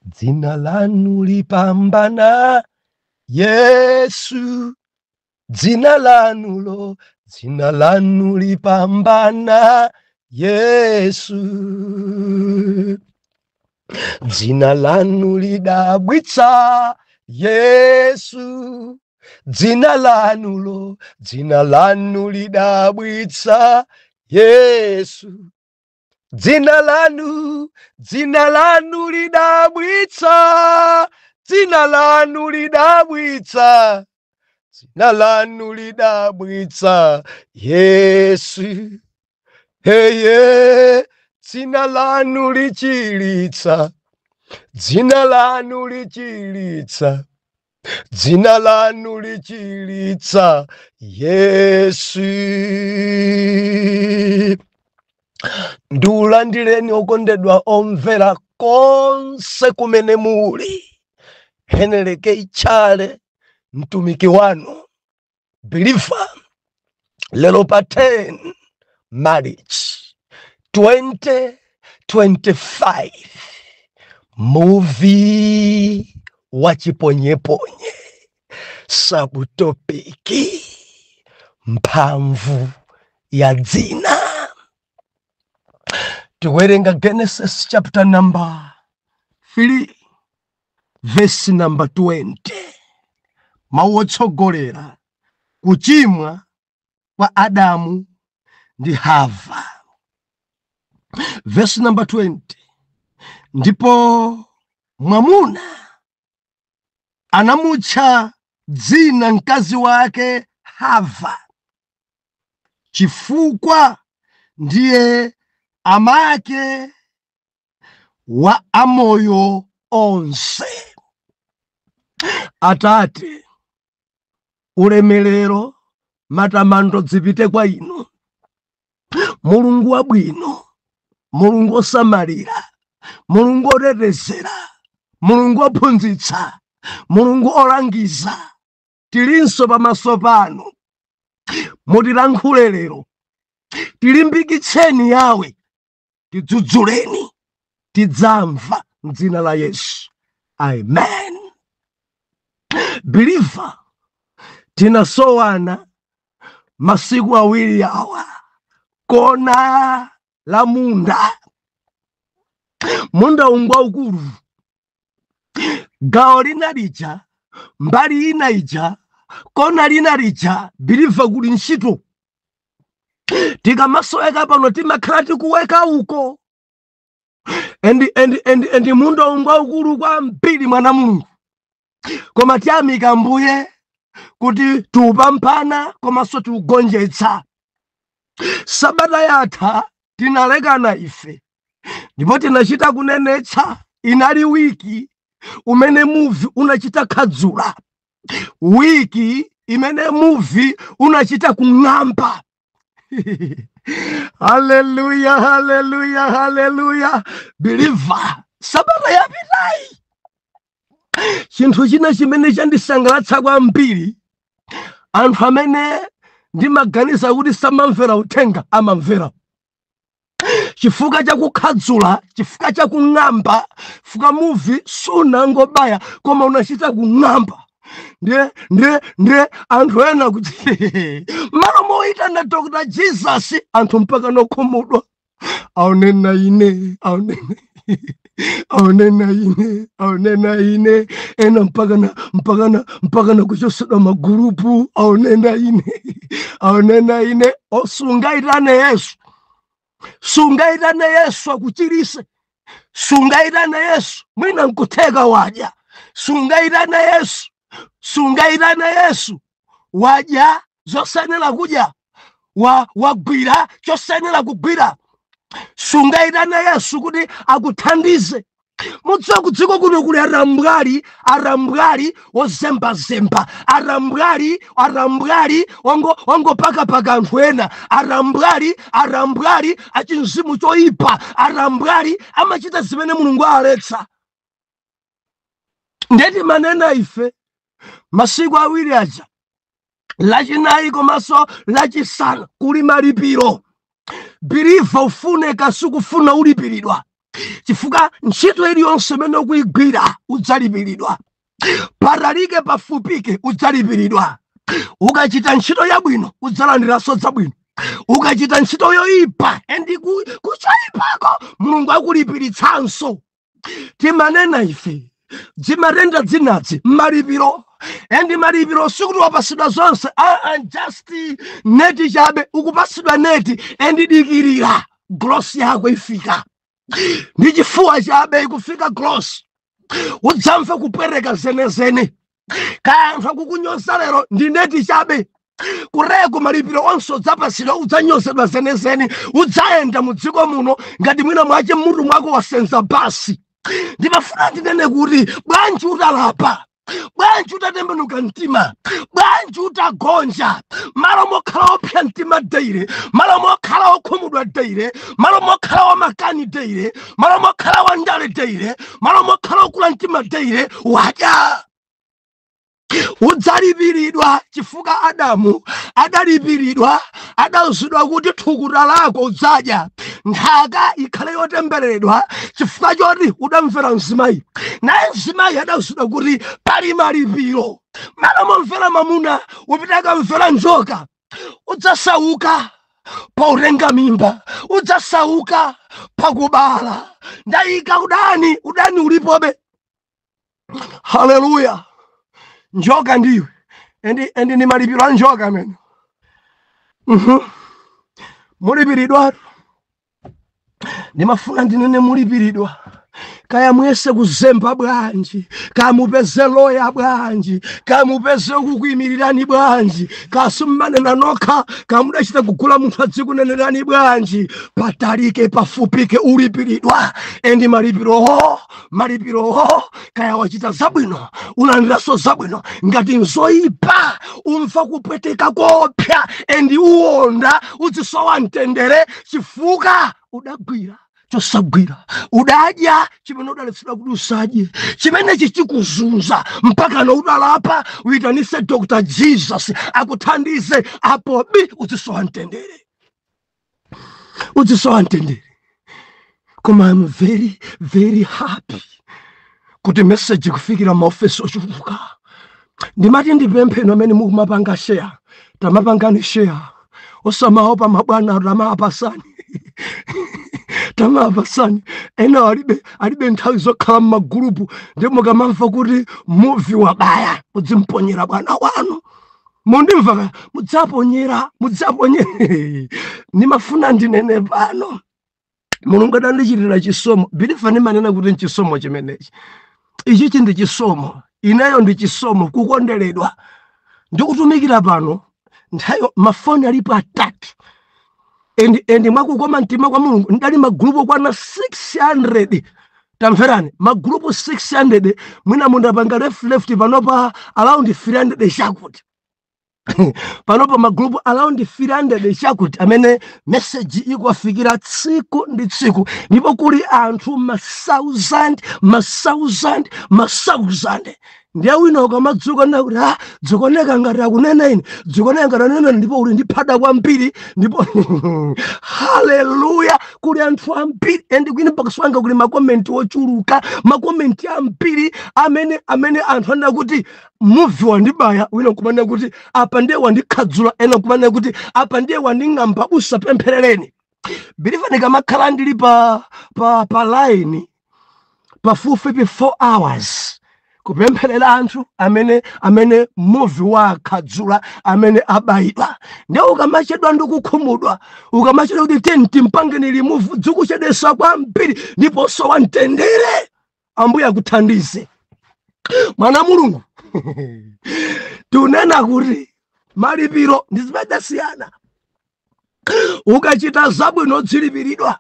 Dzina lanu lipambana, Yesu. Dzina lanulo, dzina lanu lipambana, Yesu. Dzina lanu lidabwitsa, Yesu. Dzina lanulo, dzina lanu lidabwitsa, Yesu. Dzina lanu, dzina lanu lidabwitsa, dzina lanu lidabwitsa, dzina lanu lidabwitsa, Yesu. Heye, dzina lanu lichilitsa, dzina lanu lichilitsa, dzina lanu lichilitsa, Yesu. Ndiulandireni okondedwa omvera konse kumene muli. Henry K. Chale, mtumiki wanu believer, lero pa 10 March 2025, muvi wa chiponyeponye, subtopic mphamvu ya dzina. Tikuwerenga Genesis chapter number 3 verse number 20. Mawu otsogolera: kuchimwa kwa Adamu ndi Hava. Verse number 20: ndipo mwamuna anamutcha dzina mkazi wake Hava, chifukwa ndiye amake wa amoyo onse. Atate, ulemerero, matamando zipite kwa inu, Mulungu wabwino, Mulungu osamalira, Mulungu otetezera, Mulungu ophunzitsa, Mulungu olangiza. Tilinso pamaso panu, mutilankhule lero, tilimbikitseni yawe, tidzudzuleni, tidzamva mdzina la Yesu, amen. Believer, tinasowana masiku awiri awa kona la munda. Munda ungwa ukulu, gawo lina lija, mbali ina ija, kona lina lija, believer, kuli ntchito. Tikamasoweka pano timakhala tikuweka uko and munda ungwa ukulu kwambiri, mwana Mulungu. Koma tiyamika Mbuye kuti tiupamphana komanso tiugonjetsa. Sabata yatha tinalekana ife ndipo tinachita kunenetsa, inali wiki umene muvi unachita khadzula, wiki imene muvi unachita kung'amba. Haleluya, haleluya, haleluya! Believer, sabata yapitayi chinthu china chimene chandisangalatsa kwambiri, anthu amene ndimaganiza kuti samamvera uthenga amamvera chifukwa chakukhadzula, chifukwa chakung'amba, chifukwa muvi sunangobaya koma unachita kung'amba. Ndiye anthu ena kuti malo moyitana Dr Jesus, anthu mpaka nokhumudwa, aonena ine, aonena, aonena ine, aonena ine. Ena mpakana kuchosedwa magulupu, aonena ine, aonena ine. Sungaitane Yesu, sungaitane Yesu akuchirise, sungaitane Yesu, mwina nkutheka wadya. Sungaitane Yesu, sungaitane Yesu, wadya zosayenera kudya, wagwira chosayenera kugwira. Sungaitane Yesu kuti akuthandize. Mudziwa kudziko kuno kuli arambwali, arambwali wozembazemba, arambwali, arambwali wangopakapaka anthu ena, arambwali, arambwali achinzimu choyipa, arambwali amachita zimene Mulungu aletsa. Ndeti manena ife masiku awiri aja, Lachinayi komanso Lachisanu, kuli malipiro. Believer, ufune kasukufuna, ulipiridwa. Chifukwa ntchito iliyonse imene ukuyigwira udzalipiridwa. Patalike pafupike udzalipiridwa. Ukachita ntchito yabwino udzalandiranso zabwino. Ukachita ntchito yoyipa, and kuchoyipako Mulungu akulipiritsanso. Timanena ife dzimatenda dzinazi malipiro, and malipiro sikuti wapasidwa zonse, just net chabe. Ukupasidwa net, and dikirira, gross yako ifika. Ndi chifuwa chabe, ikufika gross, udzamve kupwereka zenezene. Kaya anthu akukunyoza lero, ndi net chabe. Kureko malipiro onse udzapasidwa, udzanyozedwa zenezene. Udzayenda mu dziko muno ngati mwina mwache mutu mwako wasenza basi. Ndimafuna ndinene kuti bwanji utalapa, bwanji utatembenuka mtima, bwanji utagonja, malo mokhala opsa mtima daily, malo mokhala okhumudwa daily, malo mokhala wamakani daily, malo mokhala wandale daily, malo mokhala okula mtima daily, wadya, udzalipiridwa. Chifukwa Adamu adalipiridwa, adawuzidwa kuti thukuta lako udzadya, nthaka ikhale yotembereredwa, chifukwa choti udamvera mzimayi. Naye mzimayi adawuzidwa kuti pali malipiro. Malo momvera mamuna upita akamvera njoka. Udzasauka pautenga mimba, udzasauka pakubala. Ndayika udani, udani ulipobe. Haleluya! Njoka ndiwe, and ni malipiro a njoka amene. Mulipiridwatu. Ndimafuna ndinene, mulipiridwa. Kaya muyese kuzemba bwanji, kaya mupeze loya bwanji, kaya mupeze kukuyimirirani bwanji, kaya simmanena nokha, kaya mudachita kugula munthu adzikunenerani bwanji, patalike pafupike ulipiridwa. And malipirowo, malipirowo, kaya wachita zabwino ulandiranso zabwino, ngati nzoyipa umva kupweteka kopsa, and uwonda, uzisowa mtendere, chifukwa udagwira chosagwira, udadya chimene udaletsedwa kuti usadye. Chimenechi chikuzunza mpaka na udalapa. Uitanise Dr Jesus akuthandize, apo bi uzisowa mtendere, uzisowa mtendere. Koma I'm very very happy kuti message kufikira maofesi ochuluka. Ndimati ndipempheno amene mukumapanga share, tamapangani share, osamaopa mabwana, tamapasani, tamapasani. Ena alibe nthawi zokhala mmagulupu, ndi mukamamva kuti muvi wabaya mudzimponyera bwana wanu. Mundimva ka? Mudzaponyera, mudzaponyera. Ndimafuna ndinene pano, Mulungu adandichitira chisomo. Believer, ndimanena kuti nchisomo chimenechi, ichichi ndi chisomo, ineyo ndi chisomo kukondeledwa ndikutumikira pano. Nthawi mafoni alipo 3, and mwakukoma mtima kwa Mulungu ndali magulupu kwana 600. Tamverani, magulupu 600, mwina mundapanga left left panopa around 300 chakuti, panopa magulupu around 300 chakuti amene message ikuwafikira tsiku ndi tsiku, ndipo kuli anthu ma thousand, ma thousand, ma thousand. Ndiye wina ukamadzuka ndakuti, "Ah, dzikuoneka ngati akunena ine, dzikuoneka ngati akunena ine," ndipo uli ndi phada kwambiri. Ndipo haleluya, kuli anthu ambiri, and kwini pakaswanga kuli ma comment ochuluka, ma comment ambiri amene anthu anena kuti muvi wandibaya, wina nkumanena kuti apa ndiye wandikhadzula, ena nkumanena kuti apa ndiye wanding'amba, usapempherereni. Believer, ndikamakhala ndili pa line pafupifupi 4 hours kupempherera anthu amene muvi wakhadzula, amene abayidwa, ndiye ukamachedwa ndi kukhumudwa, ukamachedwa kuti teni timpangeni remove, dzikuchedwesa kwambiri ndiponso wamtendere. Ambuye akuthandize, mwana Mulungu. Tunena kuti malipiro ndi zimene ukachita zabwino dzilipiridwa.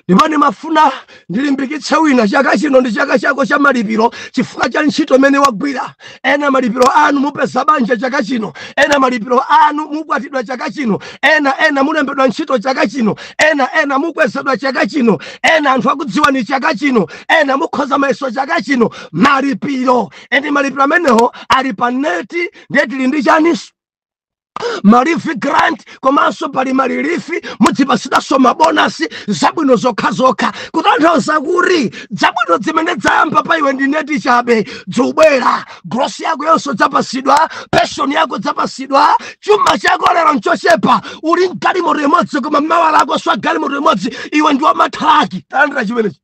Ndipo ndimafuna ndilimbikitse wina, chaka chino ndi chaka chako cha malipiro chifukwa cha ntchito imene wagwira. Ena malipiro anu mupeza banja chaka chino, ena malipiro anu mukwatidwa chaka chino, ena mulembedwa ntchito chaka chino, ena mukwezedwa chaka chino, ena anthu akudziwani chaka chino, ena mukhoza mayeso chaka chino. Malipiro, and malipiro amenewo ali pa net. Ndiye tili ndi chaniso? Ma relief grant, komanso pali ma relief, mudzipasidwanso ma bonus, zabwino zokhazokha. Kutanthauza kuti zabwino zimene zayamba pa iwe ndi net chabe zikubwera. Gross yako yonse dzapasidwa, pension yako dzapasidwa. Chuma chako lero nchochepa, uli mgalimoto imodzi, koma mawa lako swa galimoto imodzi, iwe ndi wamathalaki. Talandira chimenechi.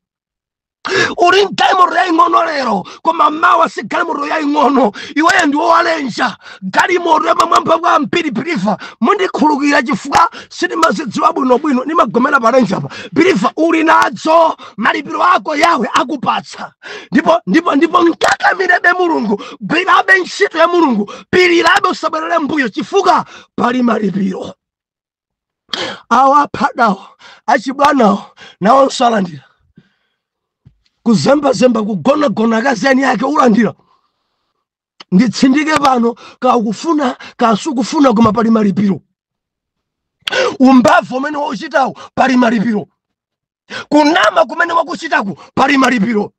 Uli mgalimoto yaying'ono lero, koma mawa si galimoto yaying'ono, iweyo ndi wowalenja galimoto yapamwamba kwa mpiri. Believer, mundikhulukira chifukwa sindimazidziwa bwinobwino, ndimagomera palenjapa. Believer, uli nadzo, malipiro ako yawe akupatsa. Ndipo mkakamirebe Mulungu, gwirabe ntchito ya Mulungu, pirirabe, usabwerere mbuyo, chifukwa pali malipiro. Awa aphadawo, achibwanawo, nawonso alandira. Kuzembazemba, kugonagona akazi ake, ulandira. Nditsindike pano, kakufuna kasukufuna, koma pali malipiro. Umbavu umene wauchitawo, pali malipiro. Kunama kumene wakuchitaku, pali malipiro.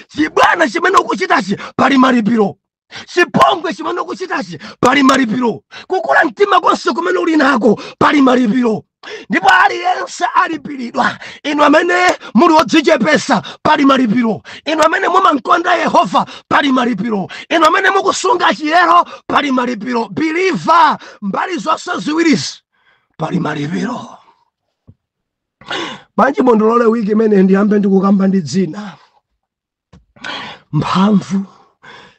Chibwana chimene ukuchitachi, pali malipiro. Chipongwe chimene ukuchitachi, pali malipiro. Kukula mtima konse kumene uli nako, pali malipiro. Ndipo aliyense alipiridwa. Inu amene muli odzichepesa, pali malipiro. Inu amene mumankonda Yehova, pali malipiro. Inu amene mukusunga chiyero, pali malipiro. Believer, mbali zonse ziwirizi pali malipiro. Bwanji mundilole wiki imene ndiyambe ndikukamba ndi dzina, mphamvu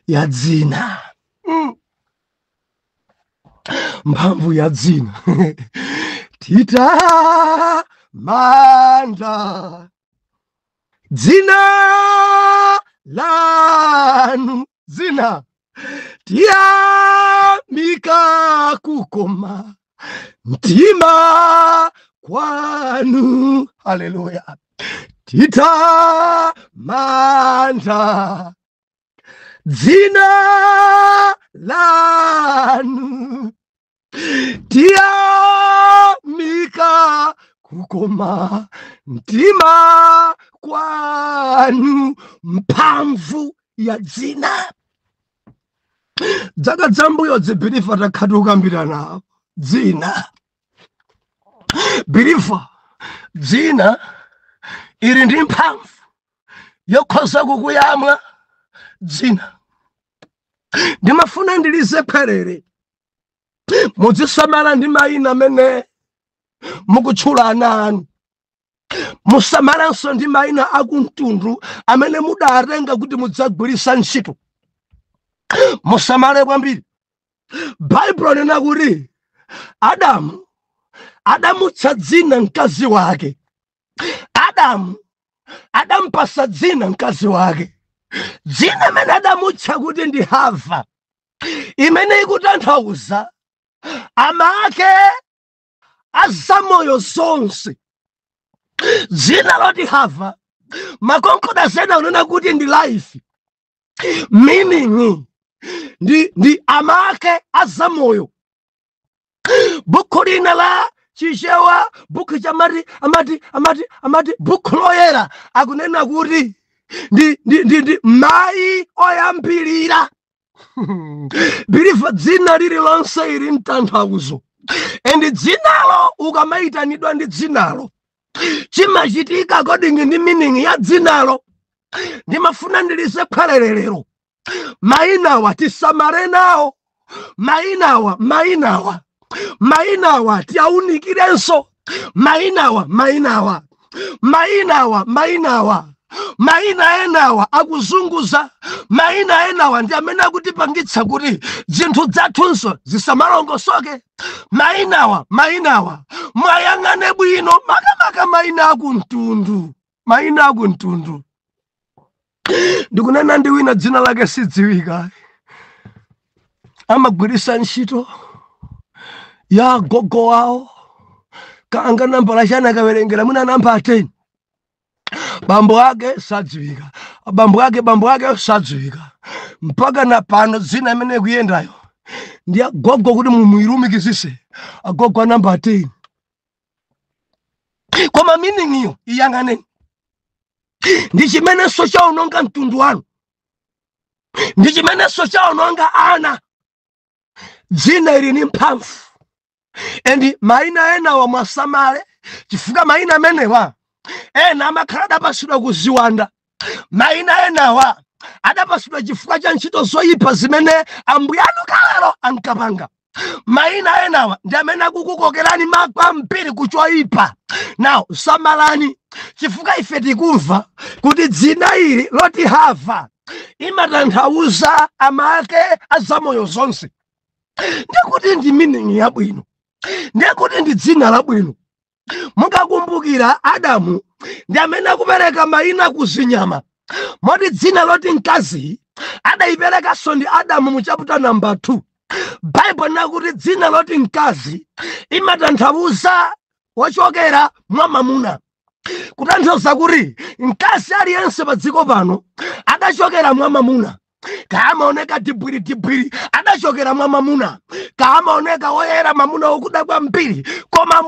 ya dzina. Mphamvu ya dzina. Titamanda dzina lanu, dzina, tiyamika kukoma mtima kwanu. Haleluya! Titamanda dzina lanu, tiyamika kukoma mtima kwanu. Mphamvu ya dzina. Dzaka dzambuyo, dzi believer, takhati kukambirana dzina. Believer, dzina ili ndi mphamvu yokhoza kukuyamwa. Dzina, ndimafuna ndilize khwerere, muzisamala ndi mayina amene mukutchula ana anu. Musamalanso ndi mayina akumtundu amene mudatenga kuti mudzagwiritsa ntchito. Musamale kwambiri. Baibulo lina kuti Adamu adamutcha dzina mkazi wake. Adamu adampasa dzina mkazi wake, dzina imene adamutcha kuti ndi Hava, imene ikutanthauza amake azamoyo zonse. Dzina loti Hava, ma concordance ena unena kuti ndi life meaning, ndi amake azamoyo. Bukhu lina la Chichewa, bukhu chamati amati Bukhu Loyera, akunena kuti ndi mayi oyambirira. Believer, dzina lililonse ili mtanthauzo, and dzinalo ukamayitanidwa ndi dzinalo, chimachitika according ndi meaning ya dzinalo. Ndimafuna ndilize khwalelelero, mayinawa tisamale nawo. Mayinawa, mayinawa, mayinawa tiaunikirenso. Mayinawa, mayinawa, mayinawa, mayinawa, mayina enawa akuzunguza. Mayina enawa ndi amene akutipangitsa kuti zinthu zathunso zisamalongosoke. Mayinawa, mayinawa, mwayang'ane bwino, makamaka mayina akumtundu, mayina akumtundu. Ndikunena ndi wina, dzina lake sidziwika, amagwirisa ntchito ya gogo wawo. Kaanga nambala chani, akawerengera mwina namba 10. Bambo ake sadziwika, bambo ake, bambo ake sadziwika. Mpaka na pano dzina imene kuyendayo ndi agogo, kuti mumuyilumikizise agogo a namba 10. Koma meaning iyo iyang'aneni, ndi chimenenso chaononga mtundu wanu, ndi chimenenso chaononga ana. Dzina ili ni mphamvu. And mayina enawa mwasamale, chifukwa mayina amenewa ena amakhala adapasidwa kuziwanda. Mayina enawa adapasidwa chifukwa cha ntchito zoyipa zimene ambuye anu kalelo ankapanga. Mayina enawa ndi amene akukukokerani makwambiri kuchoyipa. Now samalani, chifukwa ife tikumva kuti dzina ili loti Hava imatanthauza amake azamoyo zonse. Ndikuti ndi meaning yabwino, ndikuti ndi dzina labwino. Mukakumbukira, Adamu ndi amene akupereka mayina kuzinyama, moti dzina loti mkazi adayiperekanso ndi Adamu. Mu chapter number 2, Baibulo nakuti dzina loti mkazi imatanthauza wochokera mwa mamuna, kutanthauza kuti mkazi aliyense pa dziko pano adachokera mwa mamuna. Kaamaoneka tibwiri adachokera mwa mamuna, kaamaoneka woyera, mamuna wokuda kwambiri, koma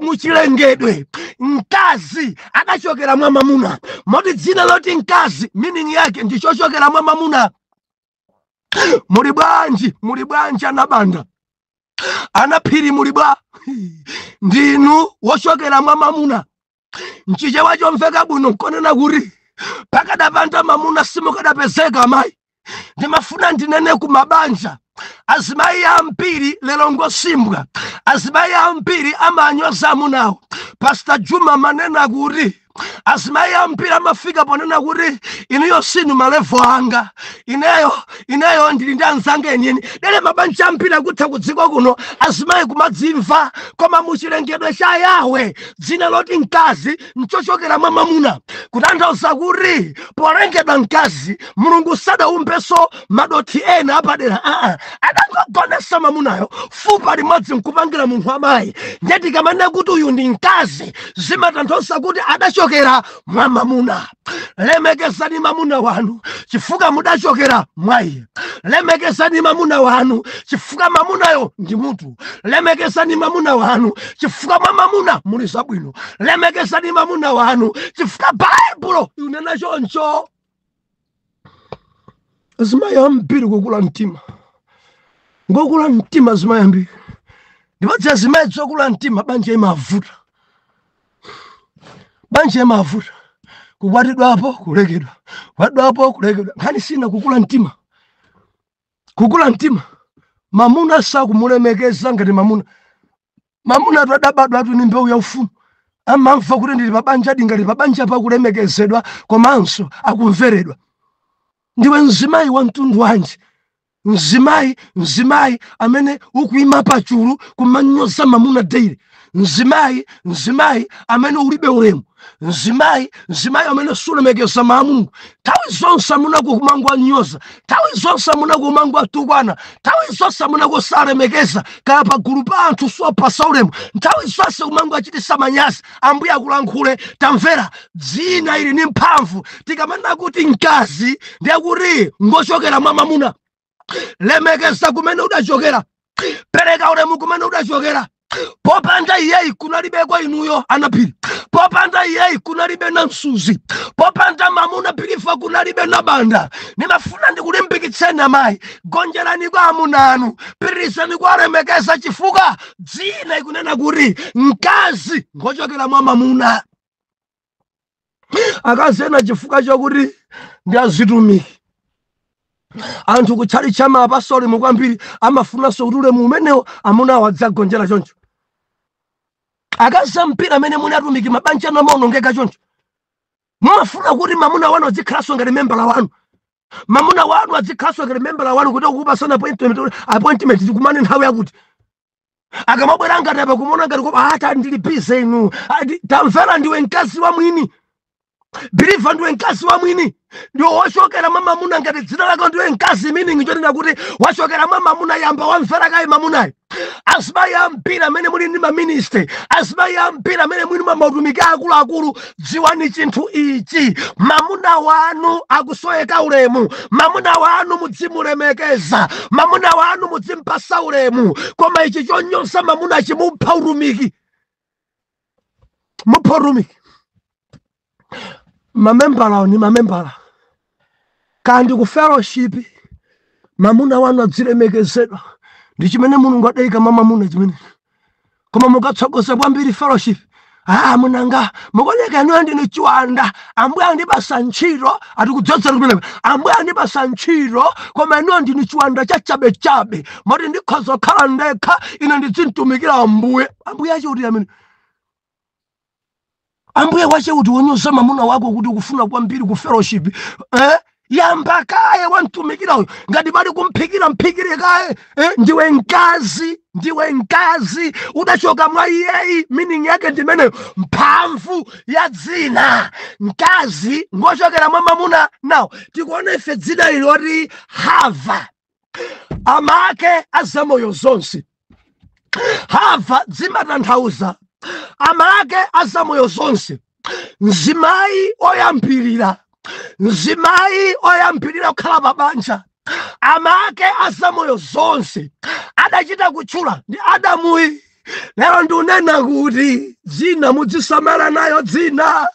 muchilengedwe mkazi adachokera mwa mamuna. Moti dzina loti mkazi meaning yake ndichochokera mwa mamuna. Muli bwanji? Muli bwanji anabanda, anaphiri? Muli bwa? Ndinu wochokera mwa mamuna. Mchichewa chomveka bwino nkonena kuti pakadapanda mamuna simukadapezeka amayi. Ndimafuna ndinene ku mabanja, azimayi ambiri lero ngosimbwa, azimayi ambiri amanyoza amunawo. Pastor Juma manena kuti azimayi ambiri amafika ponena kuti inuyo sinu ma level anga, ineyo ndili ndi anzanga enieni. Dere mabanja ambiri akutha kudziko kuno, azimayi kumadzimva. Koma muchilengedwe cha Yawe, dzina loti mkazi nchochokera mwa mamuna, kutanthauza kuti polengedwa mkazi, Mulungu sadaumbenso madothi ena apadera, aa, adangogonesa mamunayo fupa limodzi nkupangira munthu amayi. Ndiye tikamanena kuti uyu ndi mkazi, zimatanthauza kuti adachokera mwa mamuna. Lemekezani mamuna wanu chifukwa mudachokera mwa iye. Lemekezani mamuna wanu chifukwa mamunayo ndi mutu. Lemekezani mamuna wanu chifukwa mwa mamuna muli zabwino. Lemekezani mamuna wanu chifukwa Baibulo ikunena choncho. Azimayi ambiri kukula mtima, ngokula mtima azimayi ambiri. Ndipatse azimayi zokula mtima, banja imavuta, banja imavuta. Kukwatidwapo, kulekedwa, kukwatidwapo, kulekedwa. Nkhani sina kukula mtima, kukula mtima. Mamuna sakumulemekeza ngati mamuna. Mamuna atu adabadwa atu ni mbewu yaufumu, amamva kuti ndili pabanja, ngati pabanja pakulemekezedwa komanso akumveredwa. Ndiwe mzimayi wa mtundu wanji? Mzimayi amene ukuyima pachulu kumanyoza mamuna daily, mzimayi amene ulibe ulemu, mzimayi amene sulemekeza maamulungu, nthawi zonse amuna kumangoanyoza, nthawi zonse amuna kumangoatukwana, nthawi zonse amuna kusalemekeza, kaya pagulu pa anthu sopasa ulemu, nthawi zonse kumangoachitisa manyazi. Ambuye akulankhule. Tamvera, dzina ili ni mphamvu. Tikamanena kuti mkazi, ndiye kuti ngochokera mwa mamuna. Lemekeza kumene udachokera, pereka ulemu kumene udachokera. Popanda iyeyi kunalibeko inuyo anaphiri, popanda iyeyi kunalibe na msuzi, popanda mamuna pilifa kunalibe na banda. Nimafuna ndikulimbikitseni amayi, gonjerani kwa amuna anu, pitirizani kuwalemekeza chifukwa dzina ikunena kuti mkazi ngochokera mwa mamuna. Akazi ena chifukwa chokuti ndi azitumiki, anthu kutchali chama apasa ulemu kwambiri, amafunanso kuti ulemu umenewo amunawo adzagonjera choncho. Akazi ambiri amene muli atumiki, mabanja anu amaonongeka choncho. Mumafuna kuti mamuna wanu adzikhalanso ngati membala wanu, mamuna wanu adzikhalanso ngati membala wanu, kuti akukupasana appointment, tikumane nthawi yakuti. Akamabwera ngati apa, kumuona ngati koma ata ndili busy inu. Tamvera, ndiwe mkazi wa mwini. Believer, ndiwe mkazi wa mwini, ndiwe wochokera mwa mamuna. Ngati dzina lako ndiwe mkazi, meaning chonena kuti wachokera mwa mamuna, yamba wamvera kayi mamunayi. Azimayi ambiri amene muli ndi ma ministry, azimayi ambiri amene muli mwa mautumiki akuluakulu, dziwani chinthu ichi: mamuna wanu akusoweka ulemu. Mamuna wanu mudzimulemekeza, mamuna wanu mudzimpasa ulemu. Koma ichi chonyoza mamuna chimupha utumiki, mupha utumiki. Mamembala ni mamembala kandi ku fellowship, mamuna wanu adzilemekezedwa. Ndi chimene Mulungu adayika mwa mamuna chimene. Koma mukatsogoza kwambiri fellowship, ah, munanga mukoneka inuyo ndinu chiwanda. Ambuye andipasa ntchito, atikudzozera kumeneko. Ambuye andipasa ntchito, koma inuyo ndinu chiwanda chachabechabe, moti ndikhoza kukhala ndekha, ine ndidzintumikira Ambuye. Ambuye ache amene Ambuye wache kuti wonyoza mamuna wako kuti ukufuna kwambiri ku fellowship, eh? Yamba kaye wamtumikira uyo, ngati pali kumphikira, mphikire kaye, eh? Ndiwe mkazi, ndiwe mkazi, udachoka mwa iyeyi. Meaning yake ndimeneyo, mphamvu ya dzina. Mkazi ngochokera mwa mamuna. Now tikuona ife dzina ili loti Hava, amake azamoyo zonse. Hava zimatanthauza amake azamoyo zonse, mzimayi oyambirira, mzimayi oyambirira kukhala pabanja, amake azamoyo zonse. Adachita kutchula ndi Adamuyi. Lero ndiunena kuti dzina mudzisamala nayo dzina.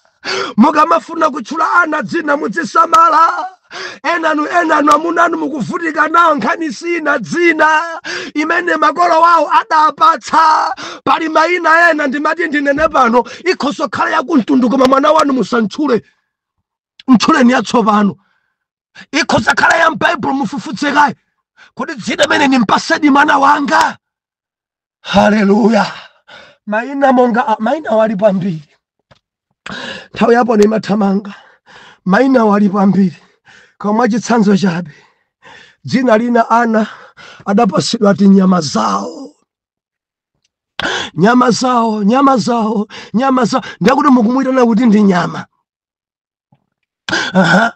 Mukamafuna kutchula ana dzina, mudzisamala. Enanu, enanu amunanu mukuvutika nawo nkhani sina dzina imene makolo wawo adapatsa. Pali mayina ena ndimati ndinene pano, ikhoza kukhala yakumtundu, koma mwana wanu musantchule, mtchuleni yatsopano. Ikhoza khala ya m'Baibulo, mufufudzekayi kuti dzina imene nimpasedi mwana wanga. Haleluya! Mayina monga mayina walipo ambiri, nthawi yapano imathamanga. Mayina walipo ambiri, koma mwachitsanzo chabe, dzina lina ana adapasidwa ati nyama zawo, nyama zawo, nyama zawo, nyama zawo. Ndiyakuti mukumuyitana kuti ndi nyama. Aha.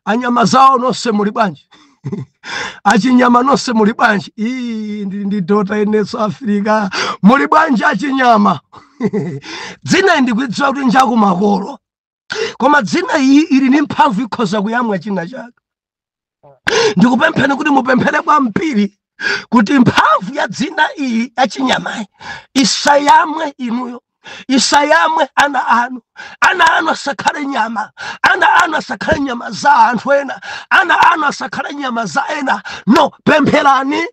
Anyama zawo nonse muli bwanji? Achinyama nonse muli bwanji? Ii, ndili ndi dota inenso Afrika. Muli bwanji achinyama? Dzina ndikudziwa kuti njakumakolo, koma dzina iyi ili ndi mphamvu, ikhoza kuyamwa china chake. Ndikupempheni kuti mupemphere kwambiri kuti mphamvu ya dzina iyi yachinyamayi isayamwe inuyo, isayamwe ana anu. Ana anu asakhale nyama, ana anu asakhale nyama za anthu ena, ana anu asakhale nyama za ena. No, pempherani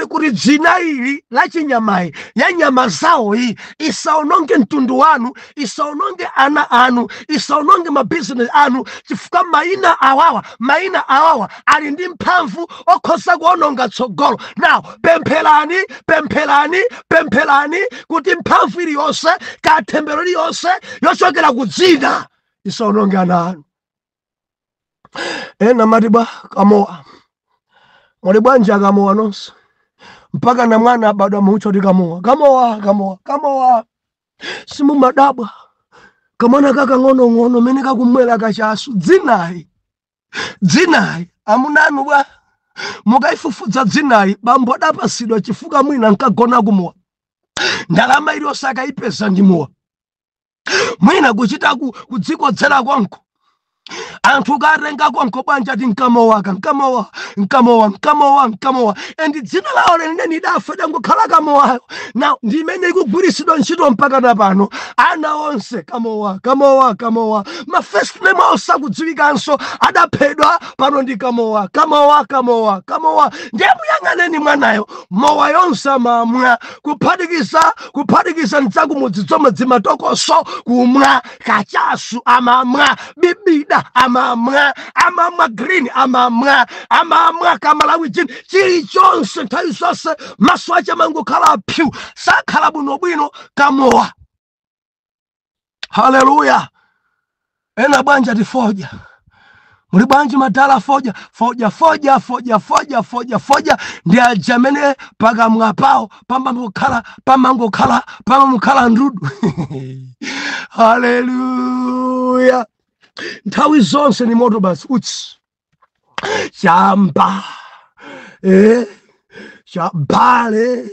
kuti dzina ili la chinyamayi, ya nyama zawoyi, isaononge mtundu wanu, isaononge ana anu, isaononge mabizinesi anu, chifukwa mayina awawa, mayina awawa ali ndi mphamvu okhoza kuononga tsogolo. Now pempherani, pempherani, pempherani kuti mphamvu iliyonse, kathembero iliyonse yochokera ku dzina isaononge ana anu. Ena mati bwa kamowa, muli bwanji akamowa nonse? Mpaka na mwana abadwa mucho ti kamowa, kamowa, kamowa, kamowa. Simumadabwa kamwana kakang'onong'ono mene kakumwera kachasu? Dzinayi, dzinayi amunanu bwa mukayifufudza dzinayi, bambo adapasidwa chifukwa mwina nkagona kumowa, ndalama iliyonse akayipeza ndi mowa, mwina kuchita kudzikodzera konko, anthu katenga konko bwanja ti nkamowaka, nkamowa, nkamowa, nkamowa, nkamowa. And dzina lawo lenileni idafa, idangokhala kamowayo. Now ndi imene ikugwiritsidwa ntchito mpaka na pano. Ana onse kamowa, kamowa, kamowa. Ma first name awo sakudziwikanso, adaphedwa. Pano ndi kamowa, kamowa, kamowa, kamowa. Ndiye muyang'aneni mwanayo, mowa yonse amamwa, kuphatikiza mdzakumudzi zomwe dzimatokoso, kumwa kachasu amamwa, bibida amamwa, amamwa green amamwa, amamwa kamalawi gin, chilichonse. Nthawi zonse maso ache amangokhala pyu, sakhala bwinobwino, kamowa. Haleluya! Ena bwanja tifodya, muli bwanji madala fodya? Fodya, fodya, fodya, fodya, fodya, fodya. Ndi aja amene pakamwa pawo pamangokhala, pamangokhala, pamangokhala ndudu. Haleluya! Nthawi zonse ni moto basi, utsi, chamba, cha bale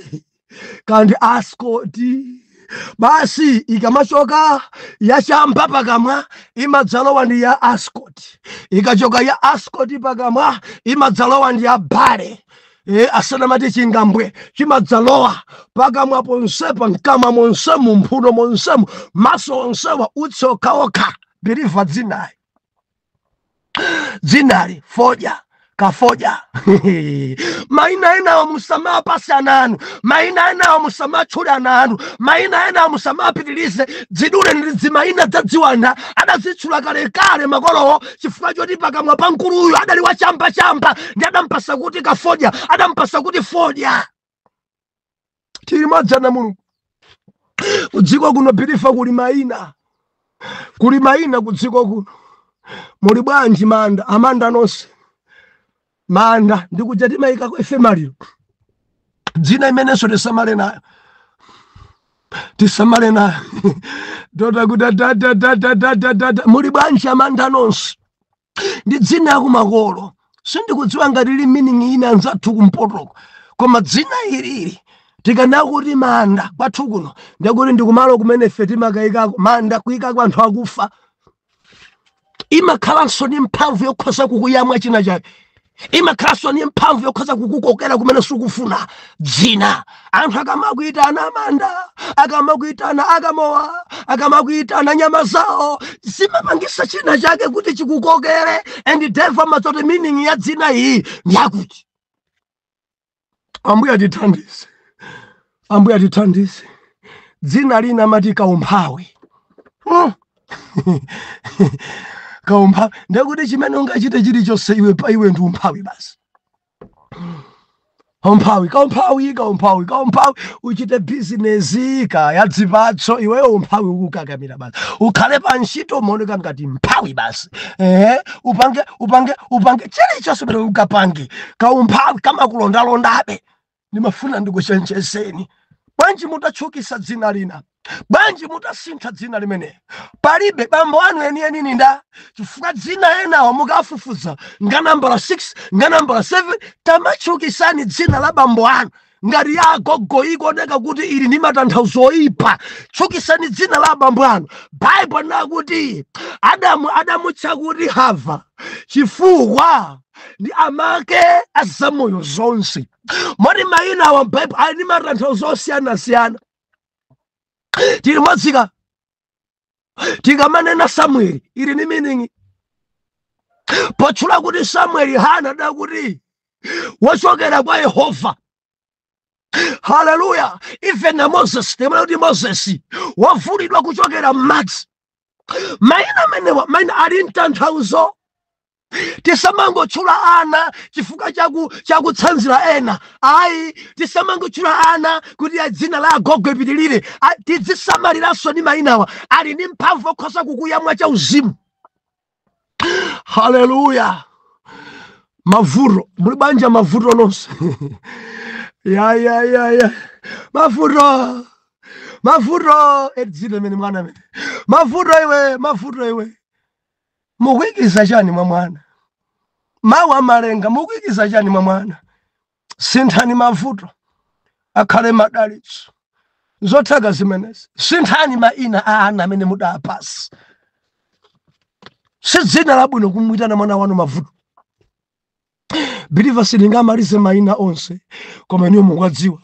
kandi ascoti basi. Ikamachoka yachamba pakamwa, imadzalowa ndi ya ascot. Ikachoka ya ascot pakamwa, imadzalowa ndi ya bale, asanamati chingambwe chimadzalowa pakamwa ponsepa, mkamwa monsemu, mphuno monsemu, maso onsewa utsi okhaokha. Believer, dzinayi, dzinali fodya. Kafoja. Maina enawo musamapase ana anu, maina enawo musamatchule ana anu, maina enawo musamapitilize. Dzidule ndi dzimaina dzadziwanda adazitchula kalekale makolowo, chifukwa choti pakamwa pa mkuluyu adali wachambachamba, ndi adampasa kuti Kafoja, adampasa kuti Fodya. Tili mwadzana Mulungu. Kudziko kuno, believer, kuli maina, kuli maina kudziko kuno. Muli bwanji Manda? Amanda nonse, Manda ndikuja timayikako ife maliro. Dzina imenenso tisamale nayo, tisamale nayo. Tota kuti dadadadadadada. Muli bwanji Amanda nonse? Ndi dzina yakumakolo. Sindikudziwa ngati lili meaning ina anzathu kumpotoko, koma dzina ilili tikanakuti Manda kwathu kuno, ndikuti ndikumalo kumene ife timakayikako manda, kuyikako anthu akufa. Imakhalanso ndi mphamvu yokhoza kukuyamwa china chake, imakhalanso ndi mphamvu yokhoza kukukokera kumene sukufuna. Dzina, anthu akamakuitana Manda, akamakuitana Akamowa, akamakuitana nyama zawo, zimapangisa china chake kuti chikukokere. And devil amadzoti meaning ya dzina iyi ndiyakuti. Ambuye atithandize, Ambuye atithandize. Dzina lina amati Kaumphawi. Kaumphawi ndekuti chimene ungachite chilichonse iwe pa iwe ndi umphawi basi. Umphawi, kaumphawi, kaumphawi, kaumphawi. Uchite bizinesi kaya dzipatso, iweyo umphawi ukukakamira basi. Ukhale pa ntchito, umaoneka ngati mphawi basi. Ehe, upange, upange, upange chilichonse pene ukapange, kaumphawi kamakulondalondabe. Ndimafuna ndikuchenjezeni, bwanji mutatchukisa dzina lina? Bwanji mutasintha dzina limene palibe bambo anu enieni ninda? Chifukwa dzina enawo mukafufuza nga nambala 6, nga nambala 7. Tamatchukisani dzina la bambo anu. Ngati ya agogo ikuoneka kuti ili ndi matanthauzo oyipa, tchukisani dzina la abambo anu. Baibo nakuti Adamu adamutcha kuti Hava chifukwa ndi amake azamoyo zonse. Moti mayina awa m'Baibo ali ndi matanthauzo osiyanasiyana. Tili modzika. Tikamanena Samueli, ili ni meaning. Potchula kuti Samueli, Hana adakuti wochokera kwa Yehova. Haleluya! Even na Moses, tikamana kuti Moses wavulidwa kuchokera m'madzi. Mayina amenewa, mayina ali mtanthauzo. Tisamangotchula ana chifukwa chakutsanzira ena, ayi. Tisamangotchula ana kuti ya dzina la agogo ipitilire. Tidzisamaliranso ndi mayinawa, ali ndi mphamvu okhoza kukuyamwa cha uzimu. Haleluya! Mavuto, muli banja mavuto nonse? Ya, ya, ya, ya. Mavuto, mavuto edzina imene mwana amene mavuto iwe, mavuto iwe, mukuikiza chani mwa mwana? Mawu amalenga, mukuikiza chani mwa mwana? Sinthani mavuto akhale madalitso, zotheka zimenezi. Sinthani maina a ana amene mudapasa. Si dzina labwino kumwitana mwana wanu Mavuto. Believer, silingamalize maina onse, koma iniyo mukuwadziwa.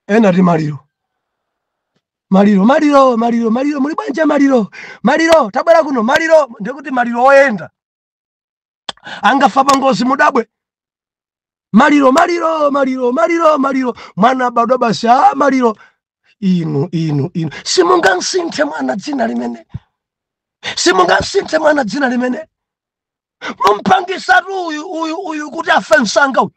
Ena ti Maliro, Maliro, Maliro, Maliro, Maliro. Muli bwanja Maliro? Maliro, tabwera kuno Maliro. Ndikuti Maliro oyenda angafa pa ngozi, mudabwe. Maliro, Maliro, Maliro, Maliro, Maliro. Mwana abadwa basi, a Maliro. Inu, inu, inu, simungansinthe mwana dzina limene, simungansinthe mwana dzina limene mumpangisatu uyu, uyu, uyu kuti afe msanga uyu.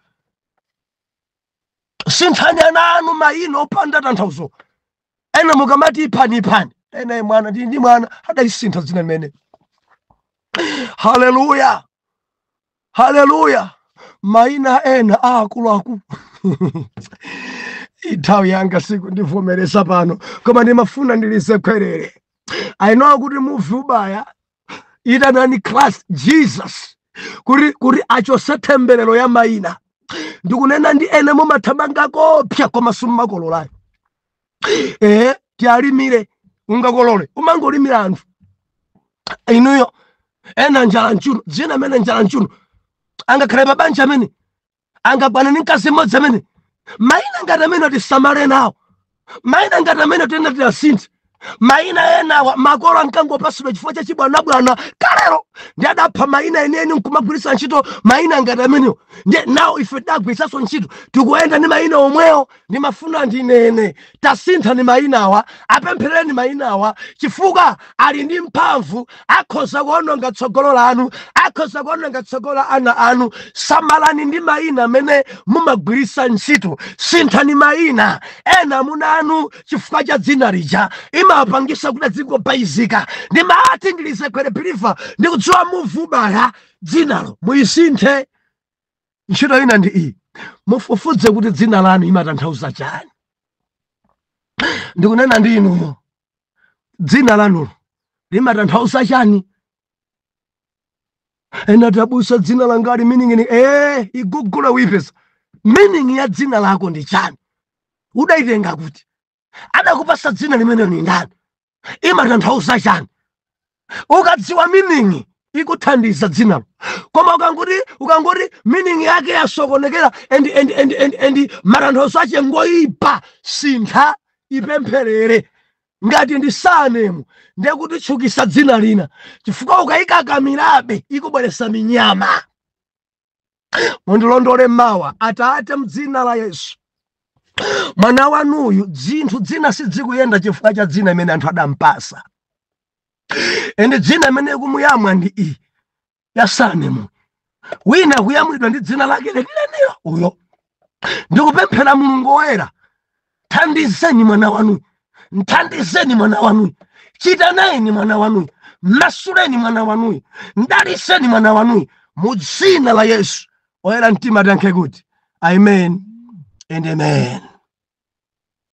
Sinthani ana anu mayina opanda tanthauzo. Ena mukamati iphani, iphani. Ena mwana ndi mwana adayisintha dzina limene. Haleluya, haleluya! Mayina ena aakuluakulu, nthawi yanga sikundivomereza pano, koma ndimafuna ndilize khwerere. I know kuti muvi ubaya. Itanani Christ Jesus kuti achose temberero ya mayina. Ndikunena ndi ene mumathamanga kopya koma simmakololayo. Tialimire, ungakolole umangolimira anthu inuyo. Ena Njala Mchuno, dzina amene Njala Mchuno angakhale pa banja amene angagwane ndi mkazi mmodzi amene. Mayina ngati amene tisamale nawo, mayina ngati amene tiyenda tiyasinthe. Mayina enawa makolo ankangopasidwa chifukwa cha chibwanabwana kalero, ndi adapha mayina enieni nkumagwiritsa ntchito mayina ngati amenewo. Ndiye nawo ife tidagwiritsanso ntchito, tikuyenda ndi mayina omwewo. Ndimafuna ndinene, tasintha ni mayinawa, apempherereni mayinawa, chifukwa ali ndi mphamvu, akhoza kuononga tsogolo lanu, akhoza kuononga tsogolo la ana anu. Samalani ndi mayina amene mumagwiritsa ntchito, sinthani mayina ena. Amuna anu chifukwa cha dzina lija imapangisa kuti adzingopayizika. Ndimati ndilizekwere believer, ndikudziwa muvubala dzinalo, muyisinthe. Ntchito ina ndi iyi: mufufuze kuti dzina lanu imatanthauza chani. Ndikunena ndi inuyo, dzina lanulo limatanthauza chani? Ena tabusa, dzina langali meaning ni igugula uipeza. Meaning ya dzina lako ndi chani? Udaitenga kuti? Adakupasa dzina limene ni ndani? Imatanthauza chani? Ukadziwa meaning, ikuthandiza dzinalo. Koma ukangoti meaning yake yasokonekera and matanthauzo ache ngoipa, sintha, ipempherere. Ngati ndi surname, ndiye kuti tchukisa dzina lina, chifukwa ukayikakamirabe ikubweresa minyama. Mundilondole mawa. Atate, mdzina la Yesu, mwana wanuyu zinthu dzina sidzikuyenda chifukwa cha dzina imene anthu adampasa, and dzina imene kumuyamwa ndi iyi ya surname. Wina kuyamwidwa ndi dzina lake lenilenilo uyo. Ndikupemphera, Mulungu woyera, thandizeni mwana wanuyu, nthandizeni mwana wanuyu, chitaneni mwana wanuyu, masuleni mwana wanuyu, mdaliseni mwana wanuyu mu dzina la Yesu. Oyera mtima tiyankhe kuti amen and amen.